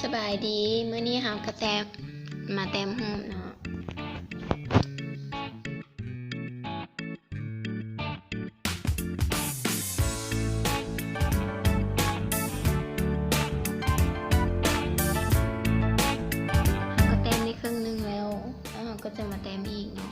ສະບາຍດີ, ມື້ນີ້ເຮົາກະແຕ່ມາແຕ້ມຮູບເນາະ. ເຮົາກະແຕ້ມໄດ້ເຄິ່ງໜຶ່ງແລ້ວ, ແລ້ວເຮົາກະຈະມາແຕ້ມອີກເນາະ.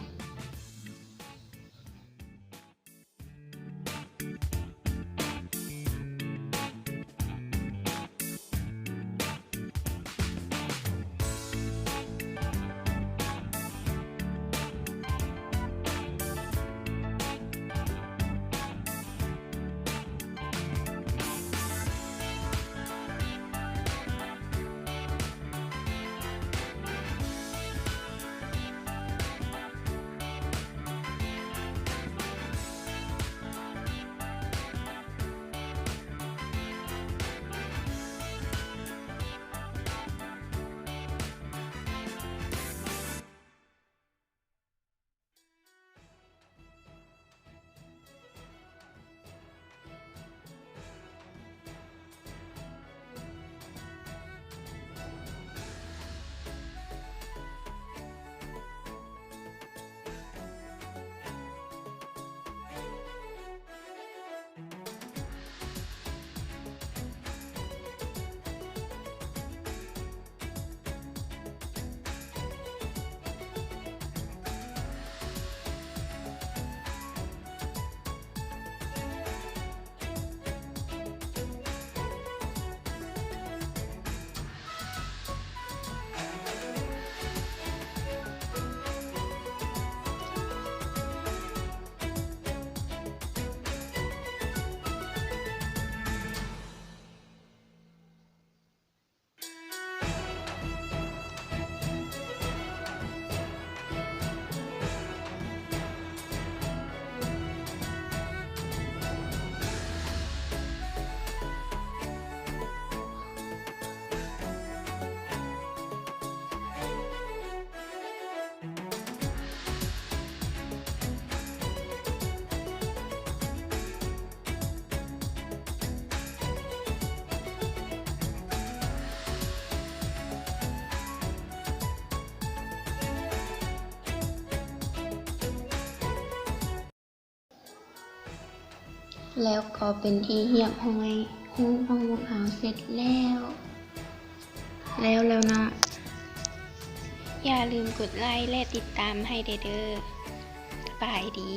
ແລ້ວກໍເປັນທີ່ຮຽບຮ້ອຍ, ຮູບຂອງພວກເຮົາເສັດແລ້ວ, ແລ້ວແລ້ວເນາະ. ຢ່າລືມກົດໄລ ແລະ ຕິດຕາມໃຫ້ແດ່ເດີ. ສະບາຍດີ.